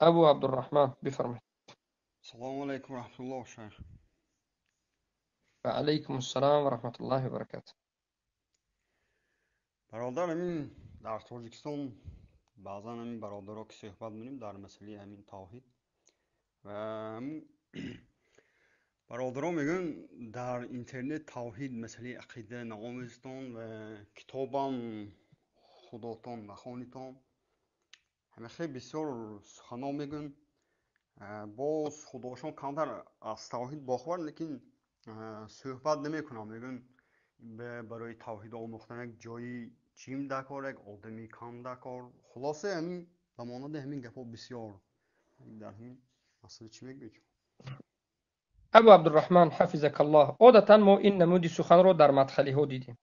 Абу Абдурраҳман, бифармоед. Салому алайкум раҳматуллоҳ, шайх. Ва алайкум ассалом ва раҳматуллоҳи ва баракатуҳ. Бародар, ҳамин дар Тоҷикистон баъзан ҳамин бародаро ки суҳбат менем дар масъалаи ҳамин тавҳид ва бародаро мегӯянд, дар интернет тавҳид, масъалаи ақида наомӯзитон ва китобам худотон нахонитон. Ҳама хеле бисёр сухано мегӯянд. Боз худошон камтар аз тавҳид бохабар, лекин суҳбат намекунам. Мегӯянд, барои тавҳид омӯхтан як ҷои чим дакор, як одами кам дакор. Хулоса, ҳамин ба монанди ҳамин гапҳо бисёр. Дар ҳамин масъала чӣ мегӯед? Абу Абдурраҳман, ҳафизакаллоҳ, одатан мо ин намуди суханро дар мадхалиҳо дидем.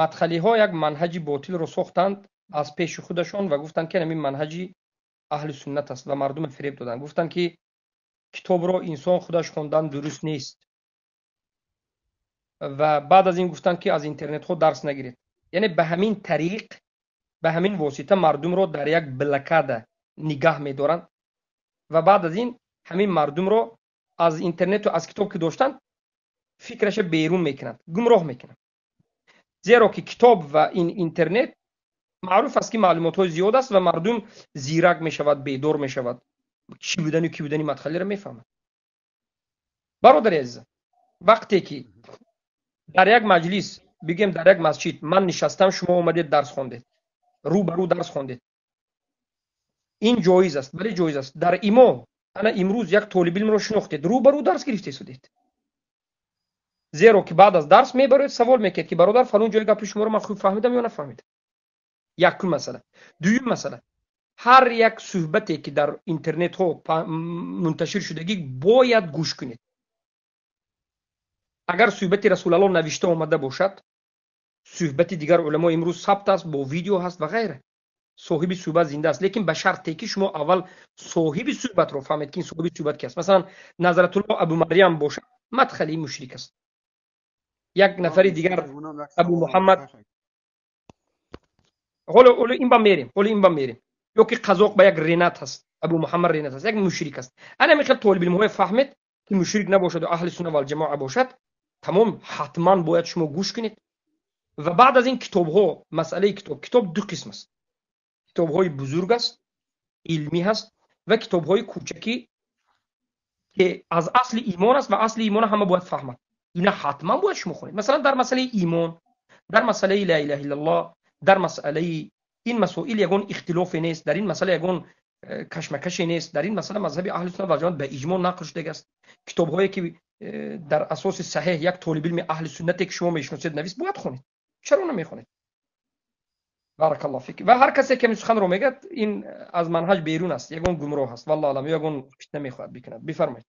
Мадхалиҳо як манҳаҷи ботилро сохтанд аз пеши худашон ва гуфтанд, ки ҳамин манҳаҷи аҳли суннат аст ва мардумро фиреб доданд. Гуфтанд, ки китобро инсон худаш хондан дуруст нест ва баъд аз ин гуфтанд, ки аз интернетҳо дарс нагиред. Яъне ба ҳамин тариқ, ба ҳамин восита мардумро дар як блокада нигаҳ медоранд ва баъд аз ин ҳамин мардумро аз интернету аз китоб ки доштанд, фикраша берун мекунанд, гумроҳ мекунанд. Зеро ки китоб ва ин интернет маъруф аст, ки маълумотҳои зиёд аст ва мардум зирак мешавад, бедор мешавад, чӣ будану кӣ будани мадхалиро мефаҳмад. Бародари азизам, вақте ки дар як маҷлис, бигем, дар як масҷид ман нишастам, шумо омадед, дарс хондед, рӯ ба рӯ дарс хондед, ин ҷоиз аст, бале, ҷоиз аст. Дар имо ана имрӯз як толибилмро шинохтед, рӯ ба рӯ дарс гирифте судед, зеро ки баъд аз дарс мебароед, савол мекунед, ки бародар, фалон ҷои гапи шуморо ман хуб фаҳмидам ё нафаҳмидам. Якум масъала. Дуюм масъала: ҳар як суҳбате ки дар интернетҳо мунташир шудагӣ, бояд гӯш кунед. Агар суҳбати Расулалло навишта омада бошад, суҳбати дигар уламо имрӯз сабт аст, бо видео ҳаст ва ғайра, соҳиби суҳбат зинда аст, лекин ба шарте ки шумо аввал соҳиби суҳбатро фаҳмед, ки ин соҳиби суҳбат ки аст. Масалан, Назратулло Абу Марьям бошад, мадхали мушрик аст. Як нафари дигар, Абу Муҳаммад, ҳоло ин ба мерем, ҳоло ин ба мерем, ё ки қазоқ ба як Ренат ҳаст, Абу Муҳаммад Ренат ҳаст, як мушрик аст. Ана мехел толибилмҳои фаҳмед, ки мушрик набошаду аҳли сунна валҷамоа бошад, тамом, ҳатман бояд шумо гӯш кунед. Ва баъд аз ин китобҳо, масъалаи китоб. Китоб ду қисм аст: китобҳои бузург аст, илмӣ ҳаст ва китобҳои кӯчакӣ, ки аз асли имон аст ва асли имона ҳама бояд фаҳмад. Ина ҳатман бояд шумо хонед. Масалан, дар масъалаи имон, дар масъалаи ла илаҳа иллаллоҳ, дар масъалаи ин масоил ягон ихтилофе нест, дар ин масъала ягон кашмакаше нест. Дар ин масъала мазҳаби аҳли суннат валҷамоат ба иҷмоъ нақл шудагааст. Китобҳое ки дар асоси саҳеҳ як толибилми аҳли суннате, ки шумо мешиносед, навист, бояд хонед. Чаро намехонед? Баракаллоҳ фик. Ва ҳар касе ки ҳамин суханро мегӯяд, ин аз манҳаҷ берун аст, ягон гумроҳ аст, валлоҳу аълам, ягон фитна мехоҳад бикунад. Бифармоед.